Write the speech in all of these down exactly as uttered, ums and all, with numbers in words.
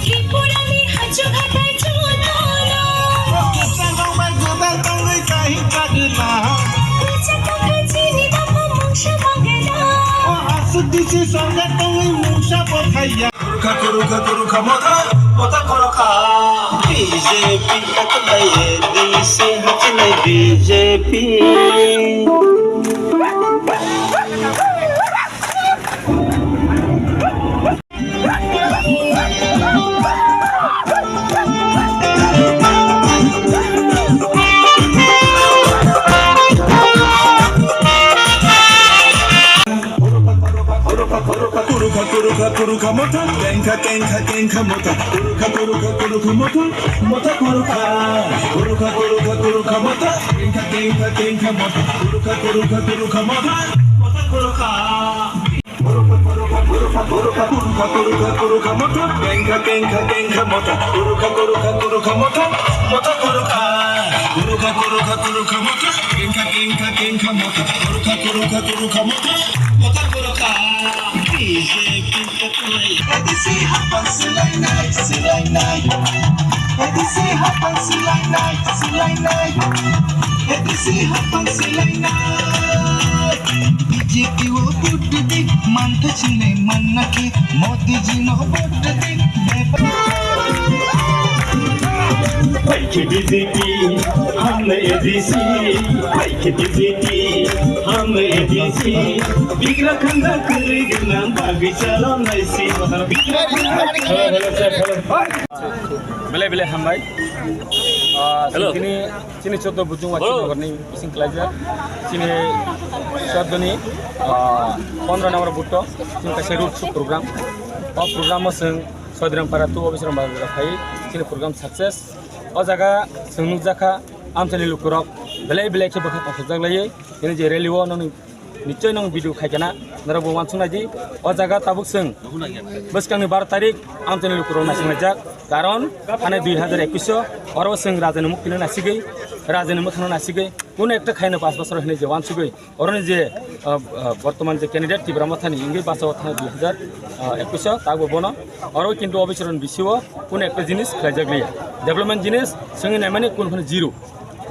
Tripurani hachu hatai chunono. Kwchangno bai gwdal tangwi kahim kagwna. Kwchangno kachini bapha mungsa bagwna. O aswk disi sorkar tongwi mungsa bo thaiya. Kurukha, kurukha, kurukha, motha, motha kurukha. B J P haklai A D C haklai B J P. Kurukha, kurukha, kurukha, kurukha motha, kengkha, kengkha, kengkha motha. Kurukha, kurukha, kurukha motha, motha kurukha. Kurukha, kurukha, kurukha motha, kengkha, kengkha, kengkha motha. Kurukha, kurukha, kurukha motha, motha kurukha. Kurukha, kurukha, kurukha, kurukha, kurukha motha, kengkha, kengkha, kengkha motha. Kurukha, kurukha, kurukha motha, motha kurukha. Kurukha, kurukha, kurukha motha, kengkha, kengkha, kengkha motha. Kurukha, kurukha, kurukha motha, motha kurukha. B J P katlai. A D C hapang swlainai, swlainai. A D C hapang swlainai, swlainai. A D C hapang swlainai. B J P o vote di, mantha chini manna ki, Modi ji no vote di, beba. Paikhe B J P, hamle A D C. Paikhe B J P, hamle A D C. Bigra khanda kwrwi gwnang bagwi chalo naisi. Bigra khanda kwrwi. Hello, hello, sir, hello. Belai belai hambai. Ah, hello. Chini, chini choddo bujung wa, hello, chini nogorni bising khlaijak. Chini choddoni, ah, pondro number butto. Chini kaisa road show program. O program o chwng Sodhiram para tu officer bai phai. Chini program success. O jaga chwng nukjakha, amchaini lukurok belai belai khe bwkha tongthokjak laiwi. Chini je rally o nokni Nichoi nwng video khaikhe na, norok bo uansuk nai di. O jaga tabuk chwng bwskangni baro tarik amchaini lukurok naisinglaijak. Karon thani dui hazar ekwis o oro chwng rajani mukti no naisigwi, rajani mwkhang no naisigwi, kuno ekta khaino pash bosor hinwi je uansugwi, oroni je, ah, ah, bortoman je candidate Tipra Mothani wngwi bachao thani dui hazar ekwis o, tabuk bono oro kintu officer ni bisio kuno ekta jinis khlaijak liya. Development jinis chwngwi naimani kunu phano zero.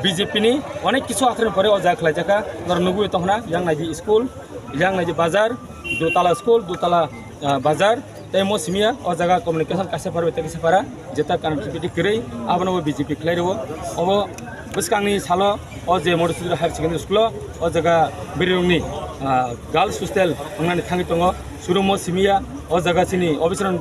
B J P ni onek kisu athani pore o jaga khlaijakha, norok nugwi tongkhna, yang naidi school, yang naidi bazar, dutala school, dutala, ah, bazar, tei mo simiya o jaga communication kaisa para bai tei kaisa para, jeta connectivity kwrwi, abono bo B J P khlai rwo. Obo bwskangni salo o je Madhusudri Higher Secondary School o, o jaga birwngni, ah, girls hostel wngnani thangwi tongo, suru mo simiya o jaga chini officer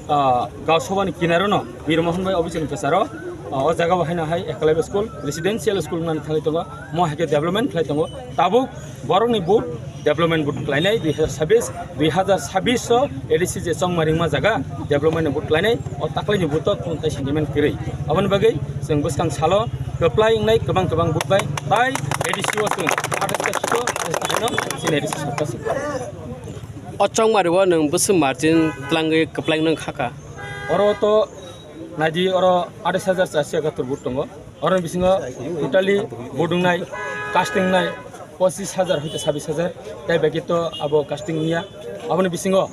ah, Gaon Sabha ni kinaro no Bir Mohan bai office ni kwcharo, ah, o jaga o haino hai Eklavya school, residential school wngnani thangwi tongo, mo hai khe development khlai tongo. Tabuk borok ni vote, development vote khlainai dui hazar sabis, dui hazar sabis o A D C je chongma ringma jaga development ni vote khlainai, o taklai ni vote o kunu tai sentiment kwrwi. Aboni bagwi chwng bwskang salo kwplai wngnai kwbang kwbang vote bai tai A D C o chwng athas ta sito chini A D C sorkar se. O chongmari o nwng bwswk margin twlangwi kwplai nung kha kha? Oro to naidi, oro athais hajar charshi egatur vote tongo. Oroni bisingo totally vote wngnai, casting wngnai pochis hajar hoite sabis hajar, tei bagi to abo casting wngya. Aboni bisingo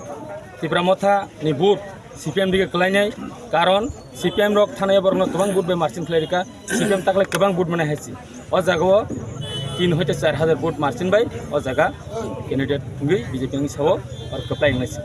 Tipra Motha ni vote C P M dige kwlainai, karon C P M rok thanai borokno kwbang vote bai margin khlai rikha, C P M taklai kwbang vote manai hai se. O jaga o tin hoite char hajar vote margin bai o jaga candidate wngwi B J P ni sao or kwplai wngnai se.